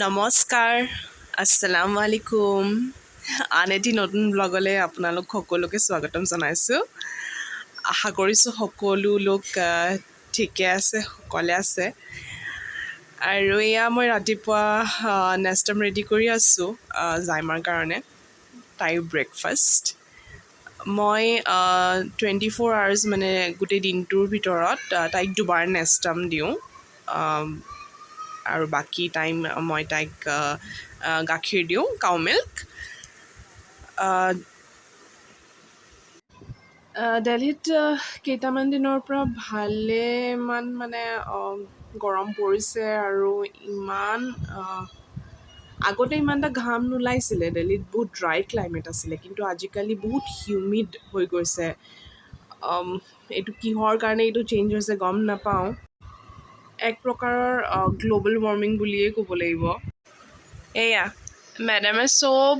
নমস্কাৰ, আসসালামু আলাইকুম। আন এটি নতুন ব্লগলৈ আপোনালোক সকলোকে স্বাগতম জনাইছোঁ। আশা কৰিছোঁ সকলো লোক ঠিকে আছে, সকলে আছে। আৰু এয়া মই ৰাতিপুৱা নেষ্টাম ৰেডি কৰি আছোঁ জাইমাৰ কাৰণে, তাইৰ ব্ৰেকফাষ্ট। মই 24 আৱাৰ্ছ, মানে গোটেই দিনটোৰ ভিতৰত তাইক দুবাৰ নেষ্টাম দিওঁ আৰু বাকী টাইম মই তাইক গাখীৰ দিওঁ, কাউ মিল্ক। দেলহিত কেইটামান দিনৰ পৰা ভালেমান মানে গৰম পৰিছে আৰু ইমান আগতে ইমান এটা ঘাম নোলাইছিলে, দেলহিত বহুত ড্ৰাই ক্লাইমেট আছিলে, কিন্তু আজিকালি বহুত হিউমিড হৈ গৈছে। এইটো কিহৰ কাৰণে এইটো চেঞ্জ হৈছে গম নাপাওঁ। এক প্ৰকাৰৰ গ্ল'বেল ৱাৰ্মিং বুলিয়েই ক'ব লাগিব। এয়া মেডামে চব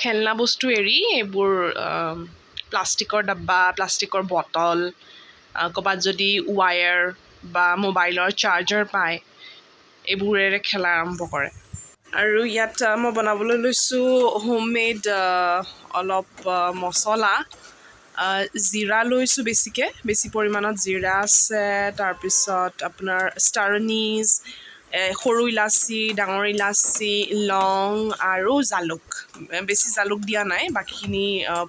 খেলনা বস্তু এৰি এইবোৰ প্লাষ্টিকৰ ডাব্বা, প্লাষ্টিকৰ বটল, ক'ৰবাত যদি ৱায়াৰ বা মোবাইলৰ চাৰ্জাৰ পায়, এইবোৰেৰে খেলা আৰম্ভ কৰে। আৰু ইয়াত মই বনাবলৈ লৈছোঁ হোম মেড অলপ মছলা। জিৰা লৈছোঁ বেছিকৈ, বেছি পৰিমাণত জিৰা আছে। তাৰপিছত আপোনাৰ ষ্টাৰ এনিজ, সৰু ইলাচি, ডাঙৰ ইলাচি, লং আৰু জালুক। বেছি জালুক দিয়া নাই, বাকীখিনি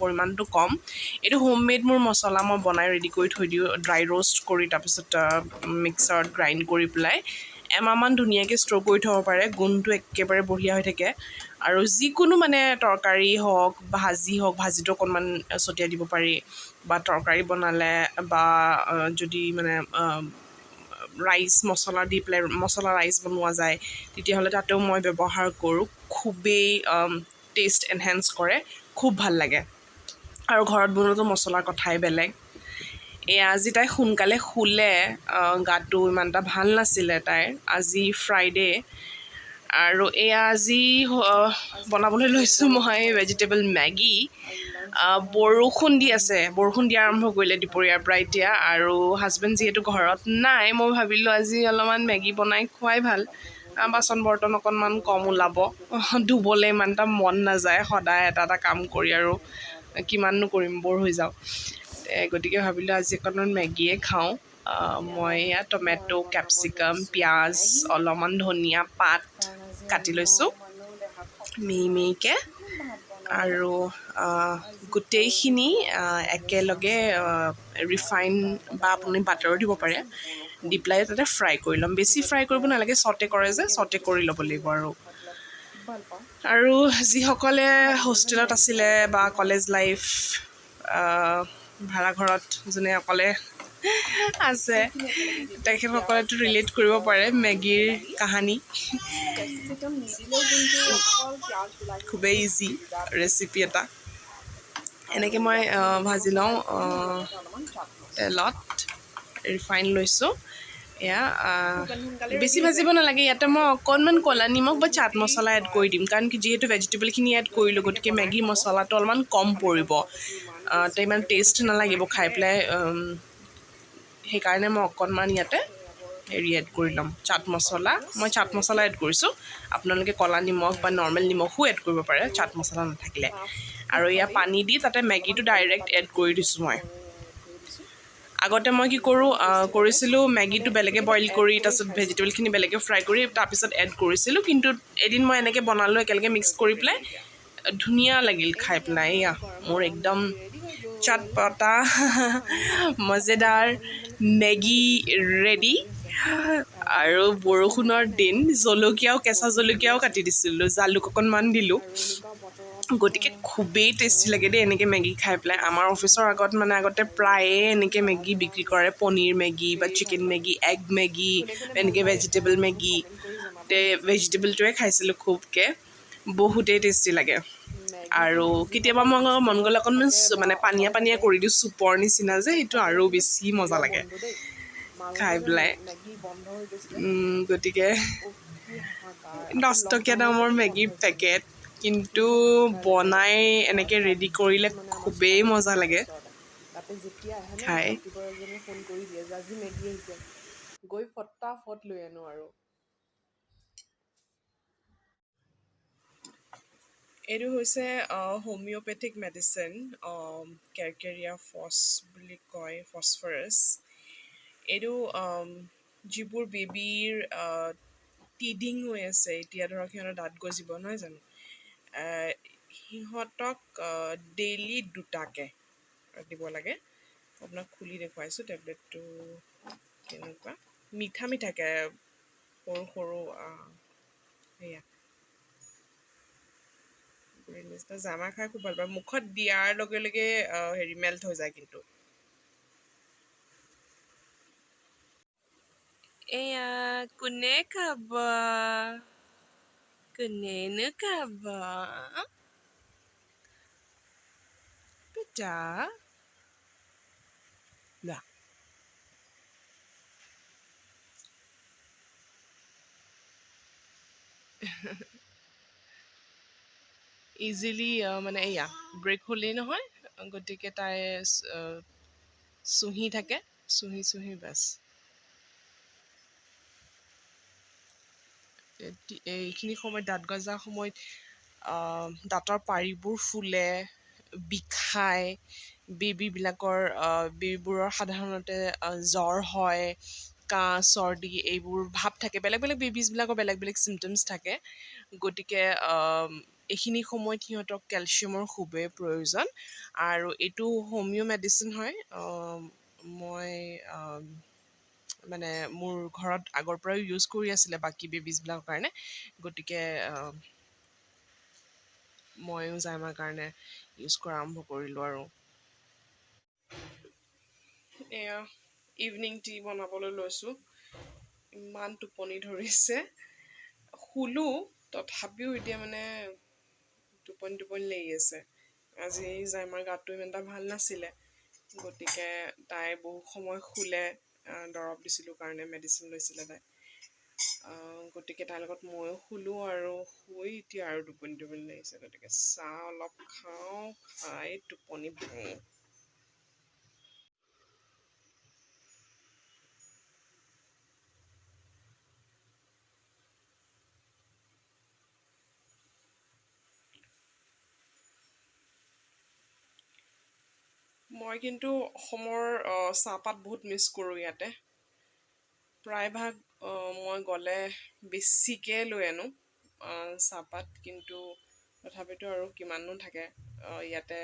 পৰিমাণটো কম। এইটো হোম মেড মোৰ মছলা, মই বনাই ৰেডি কৰি থৈ দিওঁ, ড্ৰাই ৰ'ষ্ট কৰি তাৰপিছত মিক্সাৰত গ্ৰাইণ্ড কৰি পেলাই এমাহমান ধুনীয়াকৈ ষ্ট'ৰ কৰি থ'ব পাৰে। গোন্ধটো একেবাৰে বঢ়িয়া হৈ থাকে। আৰু যিকোনো মানে তৰকাৰী হওক, ভাজি হওক, ভাজিটো অকণমান ছটিয়াই দিব পাৰি বা তৰকাৰী বনালে বা যদি মানে ৰাইচ মছলা দি পেলাই মছলা ৰাইচ বনোৱা যায়, তেতিয়াহ'লে তাতেও মই ব্যৱহাৰ কৰোঁ। খুবেই টেষ্ট এনহেঞ্চ কৰে, খুব ভাল লাগে। আৰু ঘৰত বনোৱাটো মছলাৰ কথাই বেলেগ। এয়া আজি তাই সোনকালে শুলে, গাটো ইমান এটা ভাল নাছিলে তাইৰ। আজি ফ্ৰাইডে। আৰু এয়া আজি বনাবলৈ লৈছোঁ মই ভেজিটেবল মেগী। বৰষুণ দি আছে, বৰষুণ দিয়া আৰম্ভ কৰিলে দুপৰীয়াৰ পৰা এতিয়া। আৰু হাজবেণ্ড যিহেতু ঘৰত নাই, মই ভাবিলোঁ আজি অলপমান মেগী বনাই খোৱাই ভাল, বাচন বৰ্তন অকণমান কম ওলাব। ধুবলৈ ইমান এটা মন নাযায়, সদায় এটা এটা কাম কৰি আৰু কিমাননো কৰিম, ব'ৰ হৈ যাওঁ। গতিকে ভাবিলোঁ আজি অকণমান মেগীয়ে খাওঁ। মই এয়া টমেট', কেপচিকাম, পিঁয়াজ, অলপমান ধনিয়া পাত কাটি লৈছোঁ মিহি মিহিকৈ আৰু গোটেইখিনি একেলগে ৰিফাইন বা আপুনি বাটাৰো দিব পাৰে, দি পেলাই তাতে ফ্ৰাই কৰি ল'ম। বেছি ফ্ৰাই কৰিব নালাগে, চটে কৰে যে, চটে কৰি ল'ব লাগিব। আৰু যিসকলে হোষ্টেলত আছিলে বা কলেজ লাইফ, ভাড়াঘৰত যোনে অকলে আছে, তেখেতসকলেতো ৰিলেট কৰিব পাৰে মেগীৰ কাহানী। খুবেই ইজি ৰেচিপি এটা। এনেকৈ মই ভাজি লওঁ তেলত, ৰিফাইন লৈছোঁ। এয়া বেছি ভাজিব নালাগে। ইয়াতে মই অকণমান ক'লা নিমখ বা চাট মছলা এড কৰি দিম, কাৰণ কি যিহেতু ভেজিটেবলখিনি এড কৰিলোঁ, গতিকে মেগী মছলাটো অলপমান কম পৰিব, তো ইমান টেষ্ট নালাগিব খাই পেলাই। সেইকাৰণে মই অকণমান ইয়াতে হেৰি এড কৰি ল'ম, চাট মছলা। মই চাট মছলা এড কৰিছোঁ, আপোনালোকে ক'লা নিমখ বা নৰ্মেল নিমখো এড কৰিব পাৰে চাট মছলা নাথাকিলে। আৰু এয়া পানী দি তাতে মেগীটো ডাইৰেক্ট এড কৰি দিছোঁ। মই আগতে মই কি কৰোঁ, কৰিছিলোঁ, মেগীটো বেলেগে বইল কৰি তাৰপিছত ভেজিটেবলখিনি বেলেগে ফ্ৰাই কৰি তাৰপিছত এড কৰিছিলোঁ। কিন্তু এদিন মই এনেকৈ বনালোঁ একেলগে মিক্স কৰি পেলাই, ধুনীয়া লাগিল খাই পেলাই। এয়া মোৰ একদম চটপটা মজেদাৰ মেগী ৰেডি। আৰু বৰষুণৰ দিন, জলকীয়াও, কেঁচা জলকীয়াও কাটি দিছিলোঁ, জালুক অকণমান দিলোঁ, গতিকে খুবেই টেষ্টি লাগে দেই এনেকৈ মেগী খাই পেলাই। আমাৰ অফিচৰ আগত মানে আগতে প্ৰায়ে এনেকৈ মেগী বিক্ৰী কৰে, পনীৰ মেগী বা চিকেন মেগী, এগ মেগী, এনেকৈ ভেজিটেবল মেগী। তে ভেজিটেবলটোৱে খাইছিলোঁ খুবকৈ, বহুতেই টেষ্টি লাগে। আৰু কেতিয়াবা মই মন গ'লে অকণমান মানে পানীয়া পানীয়া কৰি দিওঁ, চুপৰ নিচিনা যে, সেইটো আৰু বেছি মজা লাগে খাই পেলাই। গতিকে 10 টকীয়া দামৰ মেগীৰ পেকেট, কিন্তু বনাই এনেকৈ ৰেডি কৰিলে খুবেই মজা লাগে খাই। ফোন কৰি দিয়ে যে আজি মেগী আহিছে, গৈ ফটাফট লৈ আনো। আৰু এইটো হৈছে হোমিঅ'পেথিক মেডিচিন, কেৰকেৰিয়া ফছ বুলি কয়, ফছফৰাছ। এইটো যিবোৰ বেবীৰ টিডিং হৈ আছে, এতিয়া ধৰক সিহঁতৰ দাঁত গজিব নহয় জানো, সিহঁতক ডেইলি দুটাকে দিব লাগে। আপোনাক খুলি দেখুৱাইছোঁ টেবলেটটো কেনেকুৱা, মিঠা মিঠাকে সৰু সৰু, সেয়া নিচিনা। জামা খাই খুব ভাল পায়, মুখত দিয়াৰ লগে লগে হেৰি মেল্ট হৈ যায়। কিন্তু এয়া কোনে খাব, কোনেনো খাব বেটা? লোৱা। ইজিলি মানে এয়া ব্ৰেক হ'লেই নহয়, গতিকে তাই চুহি থাকে, চুহি চুহি বাছ। এইখিনি সময়ত দাঁত গজা সময়ত দাঁতৰ পাৰিবোৰ ফুলে, বিষায়, বেবীবিলাকৰ বেবীবোৰৰ সাধাৰণতে জ্বৰ হয়, কাহ চৰ্দি এইবোৰ ভাৱ থাকে। বেলেগ বেলেগ বেবীজবিলাকৰ বেলেগ বেলেগ চিমটমছ থাকে। গতিকে এইখিনি সময়ত সিহঁতক কেলছিয়ামৰ খুবেই প্ৰয়োজন। আৰু এইটো হোমিঅ' মেডিচিন হয়। মই মানে মোৰ ঘৰত আগৰ পৰাই ইউজ কৰি আছিলে বাকী বেবীজবিলাকৰ কাৰণে, গতিকে ময়ো জাইমাৰ কাৰণে ইউজ কৰা আৰম্ভ কৰিলোঁ। আৰু এয়া ইভিনিং টি বনাবলৈ লৈছোঁ। ইমান টোপনি ধৰিছে, শুলোঁ তথাপিও এতিয়া মানে টোপনি টোপনি লাগি আছে। আজি জাইমাৰ গাটো ইমান এটা ভাল নাছিলে, গতিকে তাই বহু সময় শুলে, দৰৱ দিছিলোঁ কাৰণে মেডিচিন লৈছিলে তাই, গতিকে তাইৰ লগত ময়ো শুলোঁ আৰু শুই এতিয়া আৰু টোপনি টোপনি লাগিছে। গতিকে চাহ অলপ খাওঁ, খাই টোপনি ভাঙো। মই কিন্তু অসমৰ চাহপাত বহুত মিছ কৰোঁ। ইয়াতে প্ৰায়ভাগ মই গ'লে বেছিকৈ লৈ আনো চাহপাত, কিন্তু তথাপিতো আৰু কিমাননো থাকে ইয়াতে,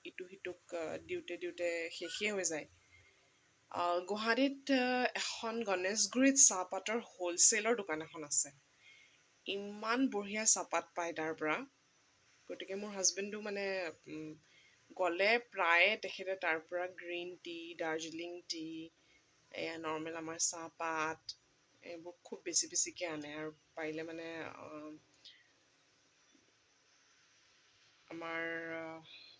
ইটো সিটোক দিওঁতে দিওঁতে শেষেই হৈ যায়। গুৱাহাটীত এখন গণেশগুৰিত চাহপাতৰ হ'লচেলৰ দোকান এখন আছে, ইমান বঢ়িয়া চাহপাত পায় তাৰ পৰা। গতিকে মোৰ হাজবেণ্ডো মানে গ'লে প্ৰায়ে তেখেতে তাৰ পৰা গ্ৰীণ টি, দাৰ্জিলিং টি, এয়া নৰ্মেল আমাৰ চাহপাত এইবোৰ খুব বেছি বেছিকৈ আনে। আৰু পাৰিলে মানে আমাৰ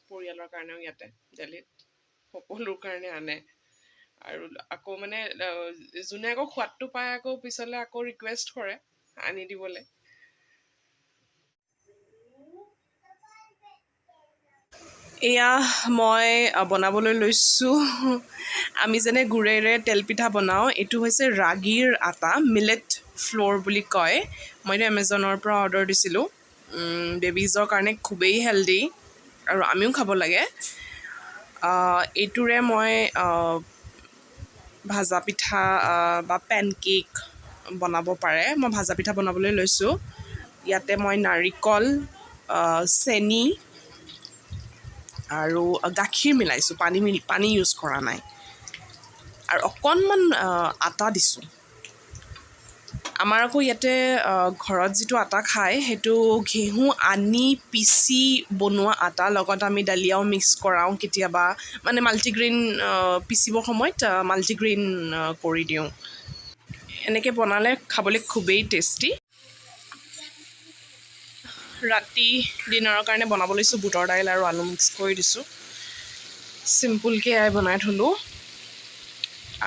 পৰিয়ালৰ কাৰণেও ইয়াতে দেলহিত সকলোৰ কাৰণে আনে। আৰু আকৌ মানে যোনে আকৌ সোৱাদটো পায় আকৌ পিছলৈ আকৌ ৰিকুৱেষ্ট কৰে আনি দিবলৈ। এয়া মই বনাবলৈ লৈছোঁ। আমি যেনে গুৰেৰে তেলপিঠা বনাওঁ, এইটো হৈছে ৰাগীৰ আটা, মিলেট ফ্ল'ৰ বুলি কয়। মই এইটো এমেজনৰ পৰা অৰ্ডাৰ দিছিলোঁ। বেবীজৰ কাৰণে খুবেই হেল্ডি আৰু আমিও খাব লাগে। এইটোৰে মই ভাজা পিঠা বা পেনকেক বনাব পাৰে। মই ভাজা পিঠা বনাবলৈ লৈছোঁ। ইয়াতে মই নাৰিকল, চেনি আৰু গাখীৰ মিলাইছোঁ, পানী ইউজ কৰা নাই, আৰু অকণমান আটা দিছোঁ। আমাৰ আকৌ ইয়াতে ঘৰত যিটো আটা খায় সেইটো ঘেঁহু আনি পিচি বনোৱা আটা, লগত আমি দালিয়াও মিক্স কৰাওঁ কেতিয়াবা, মানে মাল্টিগ্ৰেইন পিচিবৰ সময়ত মাল্টিগ্ৰেইন কৰি দিওঁ। এনেকৈ বনালে খাবলৈ খুবেই টেষ্টি। ৰাতি ডিনাৰৰ কাৰণে বনাব লৈছোঁ বুটৰ দাইল আৰু আলু মিক্স কৰি দিছোঁ। চিম্পুলকৈ এয়াই বনাই থ'লোঁ।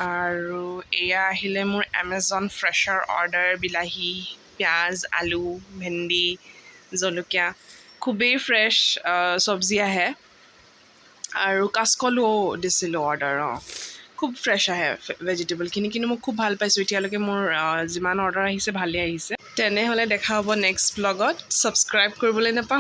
আৰু এয়া আহিলে মোৰ এমেজন ফ্ৰেছৰ অৰ্ডাৰ, বিলাহী, পিঁয়াজ, আলু, ভেন্দি, জলকীয়া, খুবেই ফ্ৰেছ চব্জি আহে। আৰু কাচকলো দিছিলোঁ অৰ্ডাৰ, অঁ খুব ফ্ৰেছ আহে ভেজিটেবলখিনি, কিন্তু মই খুব ভাল পাইছোঁ। এতিয়ালৈকে মোৰ যিমান অৰ্ডাৰ আহিছে ভালেই আহিছে। তেনেহ'লে দেখা হ'ব নেক্সট ব্লগত। ছাবস্ক্ৰাইব কৰিবলৈ নাপাহৰিব।